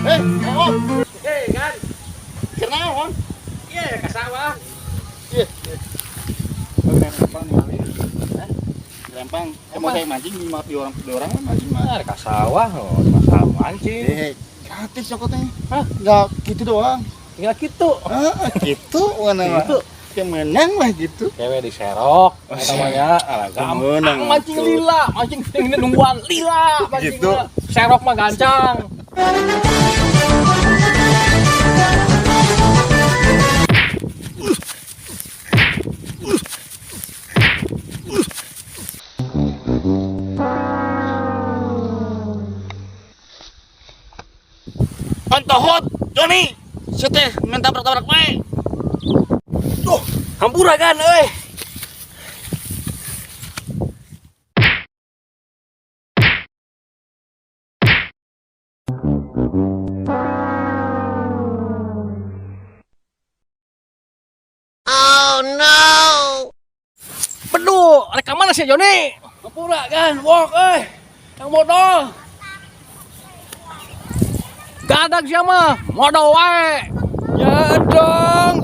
Eh, oh, Eh, kan? Kenapa? Iya, ke sawah. Iya. Lempang nih. Hah? Lempang. Emang saya mancing di orang mah mancing mah. Nah, ke sawah, oh, ke sawah mancing. Eh, gratis cokotnya. Hah? Enggak gitu doang. Tinggal gitu. Ah, gitu mana mah. Gitu. Kemenang lah gitu. Cewek diserok, namanya. Alah, gampang Kemenang mancing tuh. Lila, mancing ini nungguan lila, mancing Gitu. mah. Serok mah gancang. Antohot, Joni. Seteh main tabrak-tabrak wae. Tuh, hampura kan, euy. Oh no! Bedu, rek ka mana sih Joni? Hampura kan, wok euy. Yang modal. Gadag siapa? Modal wae. Ya dong.